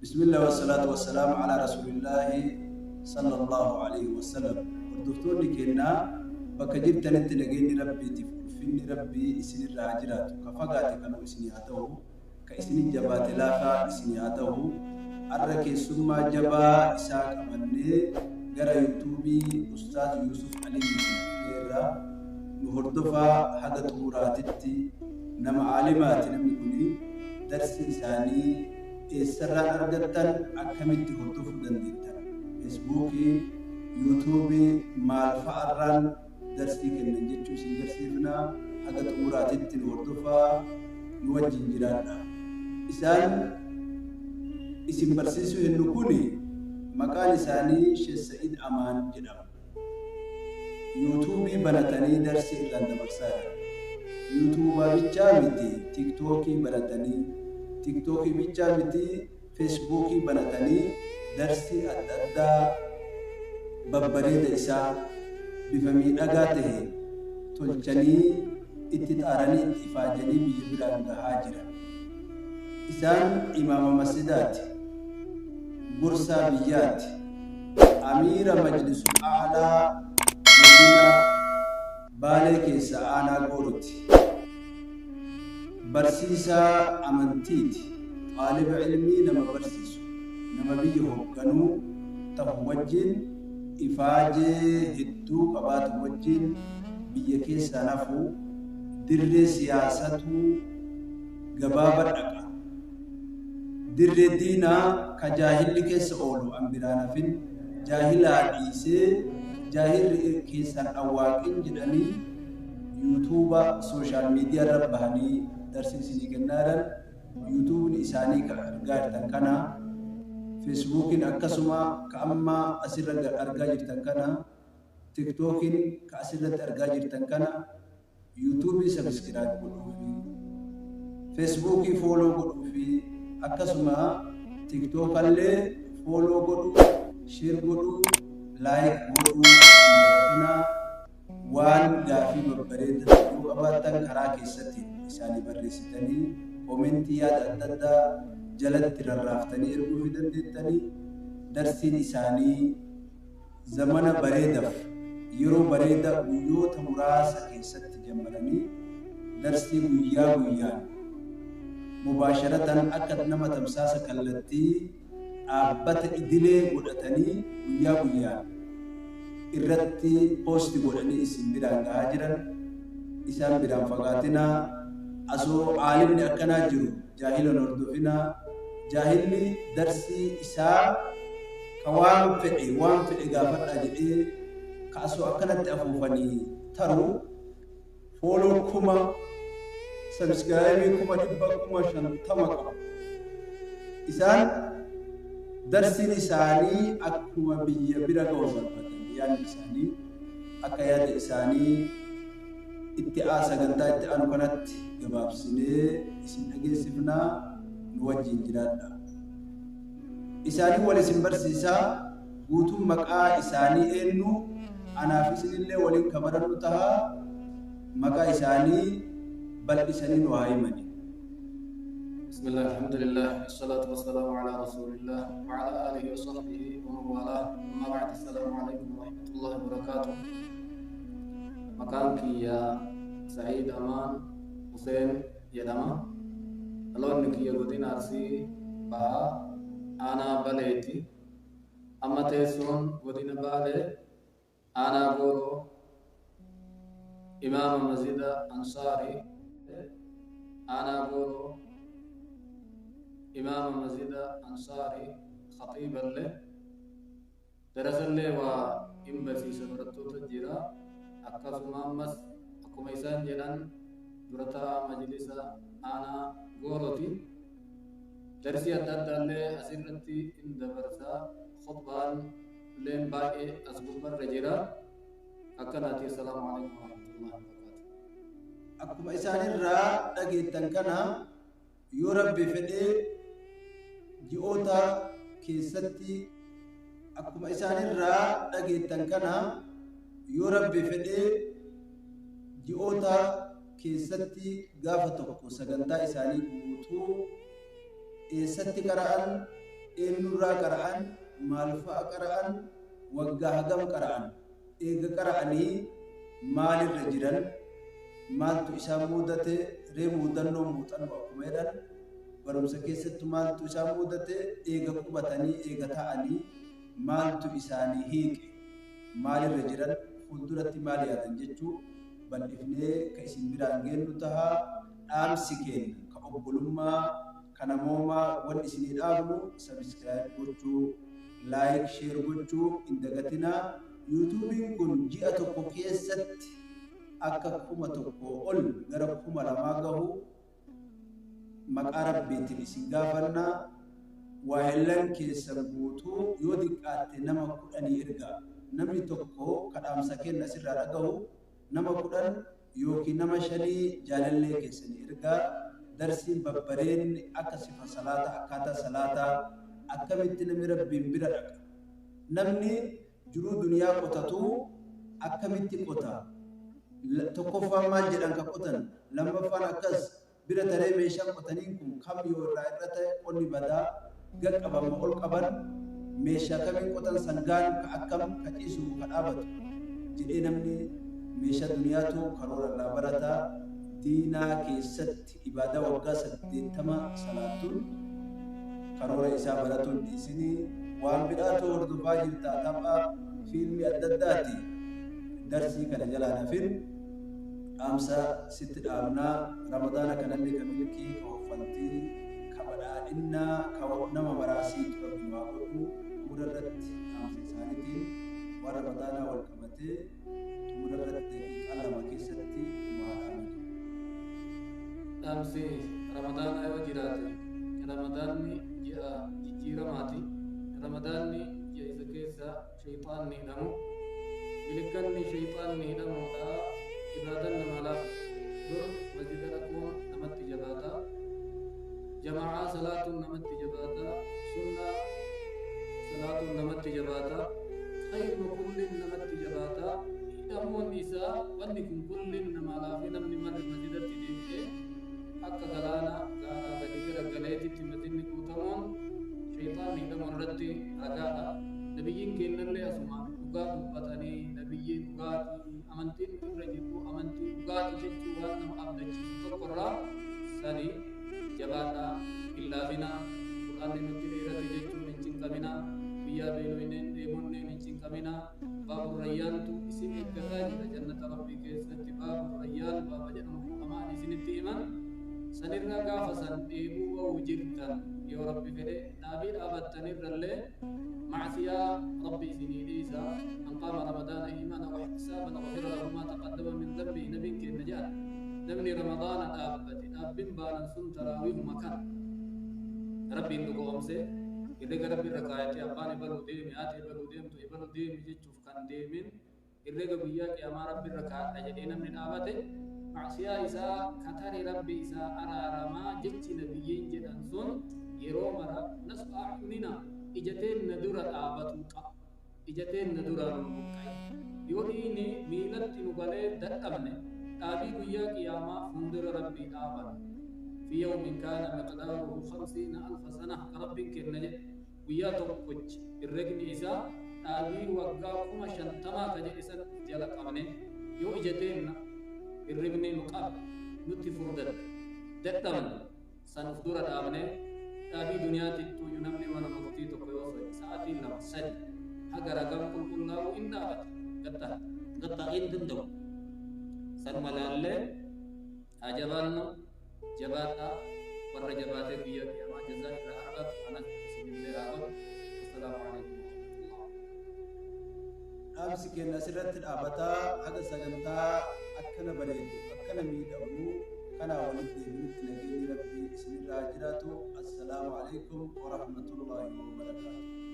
Bismillah wassalaatu wassalaamu alaa rasuulillaahi sallallahu alayhi wasallam. Hordoftoonni keenya bakka jirtanitti nageenyi Rabbiitiif ulfinni Rabbii isinirra haa jiraatu. Ka fagaate kanuu isinii haa ta'u, ka isinii jabaate laafaa isinii haa ta'u. Har'a keessummaa jabaa isaa qabannee gara yuutuubii Ustaaz Yuusuf Aliyyiitiin dhufneerra. Nu hordofaa haga xumuraatitti. Nama aalimaati namni kuni. Darsii isaanii eessarraan argattan, akkamitti hordofuu dandeettan, Feesbuukii, Yuutuubii maal fa'arraan darsii kennan jechuu isin garsiifna. Haga xumuraatitti nu hordofaa, nu wajjin jiraadha. Isaan isin barsiisuu hennu kuni maqaan isaanii Sheekh Sa'id Amaan jedhama. Yuutuubii banatanii darsii irraan dabarsaa jiru. Yuutuubaa bichaa miti, Tiktookii banatanii, Tiktookii bichaa miti, Feesbuukii banatanii darsii adda addaa babbareeda isaa bifa miidhagaa tahe tolchanii itti xaaranii itti ifaajanii biyya biraan gahaa jiran. Isaan imaama masjidaati, gorsaa biyyaati, amiira majlisul a'laa godina Baalee keessa aanaa Gooroti. Barsiisaa amantiiti, xaaliba ilmii nama barsiisu, nama biyya hogganuu tahu wajjiin ifaajee hedduu qabaatu wajjiin biyya keessaan hafu, dirree siyaasatuu gabaaba dhaqa. Dirree diinaa ka jaahilli keessa oolu an biraan hafin, jaahilaa dhiisee jaahilri keessaan dhawwaaqin jedhanii yuutuuba social media irra bahanii darsii isinii kennaa jiran. Yuutuubni isaanii ka argaa jirtan kana, Feesbuukiin akkasuma ka amma asirra argaa jirtan kana, Tiktookiin ka asirratti argaa jirtan kana. Yuutuubii subscribe godhuufi, Feesbuukii follow godhuufi, akkasuma Tiktookallee follow godhuu, share godhuu, like godhuu hin dagatinaa. Waan gaafii babbareeda yoo qabaattan karaa keessatti isaanii barreessitanii koomentii yaada adda addaa jalatti rarraaftanii erguufii dandeettanii. Darsiin isaanii zamana bareedaf yeroo bareeda guyyoota muraasa keessatti jammaranii darsii guyyaa guyyaan mubaasharatan akka nama tamsaasa kallattii dhaabbata idilee godhatanii guyyaa guyyaan irratti post godhanii isin biraan gahaa jiran. Isaan biraan fagaatinaa. Asoo aalimni akkanaa jiru jaahila hin hordofinaa. Jaahilli darsii isaa ka waan fedhe waan fedhe gaafadhaa jedhee ka asoo akkanatti afuufanii taru follow 1000, subscribe 100,000, 50,000 qabu. Isaan darsiin isaanii akkuma biyya bira ga'u barbaadan yaadni isaanii akka yaada isaanii itti aa sagantaa itti aanu kanatti gabaabsinee isin dhageessifnaa, nu wajjin jiraadha. Isaanii wal isin barsiisaa. Guutuun maqaa isaanii eenyu, anaaf isinillee waliin ka barannu taha. Maqaa isaanii bal'isanii nu haa himani. بسم الله، الحمد لله، الصلاة والسلام على رسول الله وعلى آله وصحبه ومن والاه، أما بعد، السلام عليكم ورحمة الله وبركاته. Maqaan kiyya Sa'iid Amaan Huseen jedhama. Dhaloonni kiyya godina Arsii Bahaa, aanaa Baleeti. Amma teessoon godina Baalee, aanaa Gooroo, imaama masjida Ansaarii, aanaa Gooroo, imaama masjida Ansaarii, khaxiiballee darasallee waa hin barsiisa, barattoota jira. Akkasuma ammas akkuma isaan jedhan dura taa'aa majlisa aanaa Gooroti. Darsii adda addaallee asirratti hin dabarsa, khutbaan illeen baay'ee as gubbarra jira. Akkanaati. Assalaamu alaikum warahmatullahi wabarakaatuh. Akkuma isaanirraa dhageettan kana, yoo Rabbi fedhee ji'oota keessatti, akkuma isaanirraa dhageettan kana, yoo Rabbi fedhee ji'oota keessatti gaafa tokko sagantaa isaanii guutuu eessatti qara'an, Eenyurraa qara'an, maal fa'a qara'an, waggaa hagam qara'an, eega qara'anii maalirra jiran, maaltu isaan mudate, ree mudannoo muuxannoo akkuma jedhan barumsa keessatti maaltu isaan mudate, eega qubatanii eega ta'anii maaltu isaanii hiiqe, maalirra jiran, fuulduratti maal yaadan jechuu bal'ifnee ka isin biraan geennu tahaa. Dhaamsi keenya ka obbolummaa ka namoomaa wanni isinii dhaabnu subscribe gochuu, like, share gochuu hin dagatinaa. YouTubeiin kun ji'a tokko keessatti akka 1000 ol gara 2000 gahu maqaa Rabbiitiin isin gaafannaa. Waahillan keessan guutuu yoo xiqqaatte nama 10 ergaa. Namni tokko ka dhaamsa kenna asirraa dhagahu nama 10 yookiin nama 5 jaalallee keessanii ergaa. Darsiin babbareenni akka sifa salaataa, akkaataa salaataa, akkamitti namni Rabbiin bira dhaqa, namni jiruu duniyaa qotatu akkamitti qota, tokkoffaan maal jedhan ka qotan, lammaffaan akkas bira taree meeshaan qotaniin kun kam yoo irraa irra ta'e qonni badaa gaqqabama ol qaban, meeshaa kamiin qotan, sangaan ka akkam ka ciisu ka dhaabatu jedhee namni meeshaa duniyaatu karoora irraa barataa. Diinaa keessatti ibaadaa waggaa 80 salaattuun karoora isaa baratuun dhiisinii waan biraatu hordofaa jirtaa tapha fiilmii adda addaati. Darsii kana jalaa nafin dhaamsa sitti dhaamnaa. Ramadaana kanallee ka milkii, ka hoffaltii, ka badhaadhinnaa, ka nama maraasiitu Rabbi nu haa godhu. Xumura irratti dhaamsa isaaniitiin waan Ramadaanaa wal qabatee xumura irratti daqiiqaa 2 keessatti nu haa dhaaman. Dhaamsi Ramadaanaa yoo jiraate, Ramadaanni ji'a jijjiiramaati. Ramadaanni ji'a isa keessa shayxaanni hidhamu. Bilikkanni shayxaanni hidhamuudha. Ibaadan nama laafa. Dur masjida dhaquun namatti jabaata. Jamaa'aa salaatuun namatti jabaata. Sunnaa salaatuun namatti jabaata. Khayruma kullin namatti jabaata. Hidhamuun isaa wanni kun kullin nama laafee namni marri masjidatti deebi'ee akka galaana gaaraa gadi gara galeetitti masjidni guutamuun shayxaanni hidhamuu irratti ragaadha. Nabiyyiin keenyallee asuma dhugaa dubbatanii nabiyyii dhugaatii amantiin irra jirtu amantii dhugaatii jechuu waan nama abdachiisu tokkorraa sani jabaadhaa, hin laafinaa, Qur'aanni nutti dheerate jechuun hin cinqaminaa, guyyaa beeloyneen dheebonneen hin cinqaminaa, baabu rayyaantu isin eeggataa jira jannata Rabbii keessatti. Baabu rayyaan baaba jedhamu fuqamaan isinitti himan sanirraa gaafa san dheebuu ba'uu jirtan yoo Rabbi fedhe dhaabii dhaabattanirrallee macsiyaa Rabbi isinii dhiisa. Man qaama Ramadaana iimaana wa ihtisaaban ghufira lahu maa taqaddama min dhanbihi nabiin keenya jedhan. Namni Ramadaana dhaabbate dhaabbin baanan sun taraawiihuma kana Rabbiin dhugoomse herrega Rabbi irra kaayatee abbaan ebaluu deemi, haati ebaluu deemtu, ebaluu deemi jechuuf kan deemin herrega guyyaa qiyaamaa Rabbi irra kaadha jedhee namni dhaabate macsiyaa isaa katare Rabbi isaa araaramaa jechi nabiyyiin jedhan sun yeroo mara nasba a'yunina ija teenna dura dhaabatuu qaba. Ija teenna duraa nun buqqa'in. Yoo dhiini miilatti nu galee dadhabne dhaabii guyyaa qiyaamaa fuuldura Rabbii dhaaban. Fi yawmin kaana miqdaaruhu khamsiina alfa sana ka Rabbiin kenna jedhe guyyaa tokkochi herregni isaa dhaabii waggaa 50,000 ka jedhe san uf jala qabne yoo ija teenna hirribni nu qabe nutti furdatte dadhabne san uf dura dhaabne dhaabii duniyaatittuuyyu namni mana murtii tokko yoo so'e sa'atii 2 3 haga ragaan qulqullaa'u in dhaabata gattaa'ee hin danda'u. Sanuma laallee haa jabaannu. Jabaadhaa, warra jabaatee guyyaa qiyaamaa jazaa irraa argatu anas isinillee haa godhu. Assalaamu alaikum warahmatullah. Dhaamsi keenya asirratti dhaabataa haga sagantaa akkana bareedu akkana miidhagu kanaa walitti deebinutti nageenyi Rabbii isinirraa haa jiraatu. Assalaamu alaikum warahmatullaahi wabarakaatu.